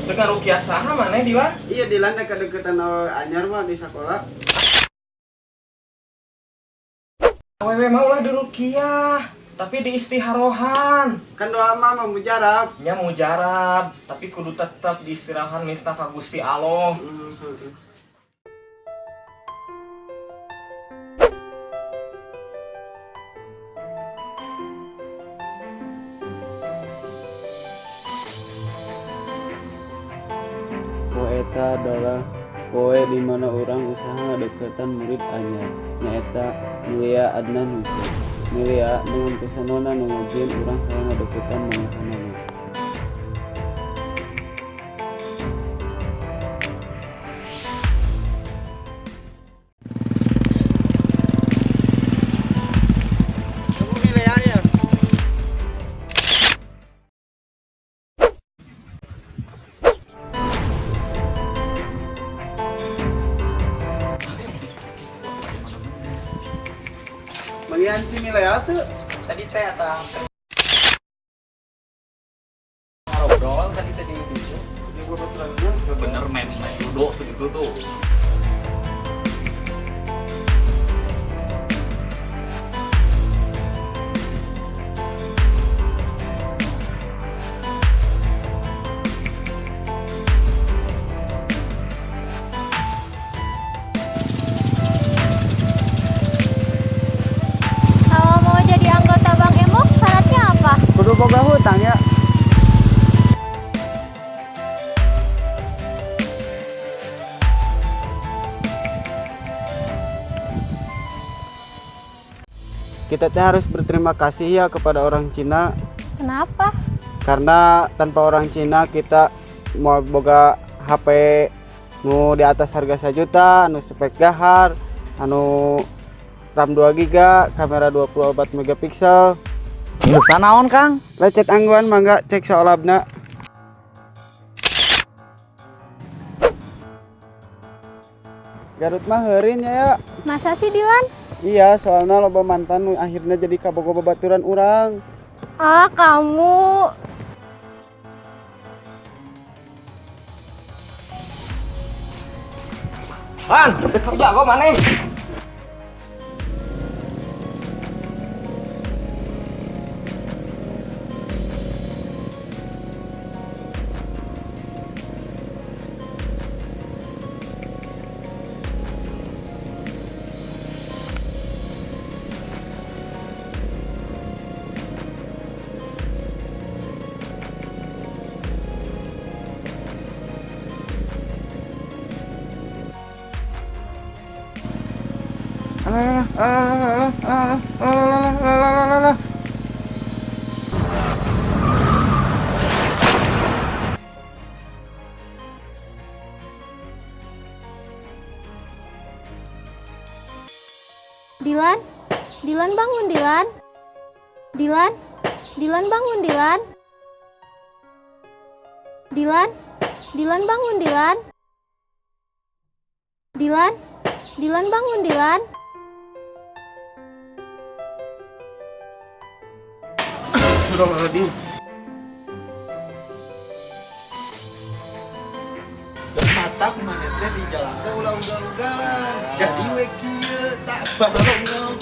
Dengan rukiah saha maneh Dilan? Iya Dilan deket-deketan awewe anyar mah di sekolah. Awewe mah ulah di rukiah, tapi di istiharohan. Kan doa mah mujarab. Nya mujarab, tapi kudu tetep di istirahan mista ka Gusti Allah. Poe eta adalah poe di mana urang usaha ngadeukeutan murid anyar, nyaeta Milia Adnan Husein. Milia dengan pesanona nu ngajieun urang hayang ngadeukeutan manehanana. Kamu Milia ya? Bagian si Milea tuh tadi teh asa ngobrol tadi teh di itu. Bener main ludo tuh gitu tuh. Kalau mau jadi anggota Bank Emok, syaratnya apa? Kudu boga hutang ya. Kita teh harus berterima kasih ya kepada orang Cina. Kenapa? Karena tanpa orang Cina kita mau boga HP nu di atas harga 1 juta, anu spek gahar, anu RAM 2 giga, kamera 24 megapiksel. Muka naon, Kang? Lecet angguan mangga cek saolabna. Garut mah heurin ya. Masa sih Dilan? Iya, soalnya loba mantan nu akhirnya jadi kabogo babaturan urang. Ah, kamu. Lan, deket sok jago maneh. Dilan, Dilan bangun Dilan. Dilan, Dilan bangun Dilan. Dilan, Dilan bangun Dilan. Dilan, Dilan bangun Dilan. Astagfirullahaladzim. Mata kumaha teh di jalan teh ulah ugal-ugalan. Jadi we kieu tak balong.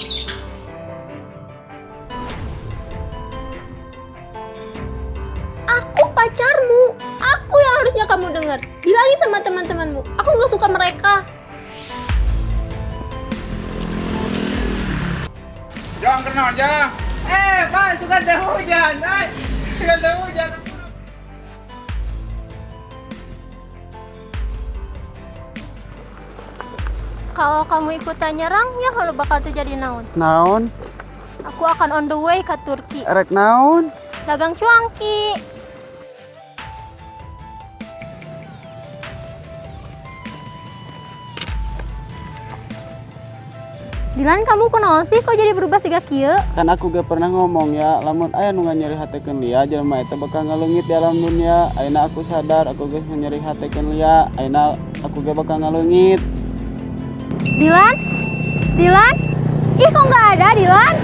Aku pacarmu. Aku yang harusnya kamu dengar. Bilangin sama teman-temanmu. Aku nggak suka mereka. Jangan kenal aja. Pak, suka teh hujan. Suka teh hujan. Kalau kamu ikutan nyerang, ya kalau bakal terjadi naon. Naon? Aku akan on the way ke Turki. Rek naon? Dagang cuangki. Dilan, kamu kunaon sih kok jadi berubah siga kieu? Kan aku gak pernah ngomong ya, lamun aya nu nyeri hatekeun lia, jelema eta bakal ngaleungit di alam dunia. Ayeuna aku sadar aku geus nyeri hatekeun lia, ayeuna aku ge bakal ngaleungit. Dilan? Dilan? Ih, kok nggak ada Dilan?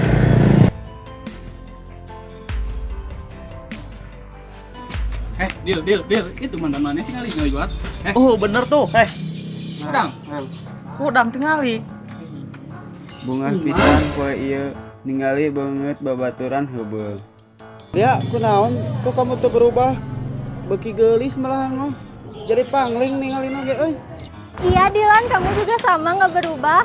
Deal, deal, deal. Itu mantan maneh tinggal ngaliwat. Eh, Oh, bener tuh. Eh, hudang. Hudang tingali. Bungah pisan poe ieu, ningali beungeut babaturan heubeul. Ya, kunaon kok kamu tuh berubah? Beuki geulis malahan mah. Jadi pangling ningalina ge euy. Iya, Dilan, kamu juga sama nggak berubah.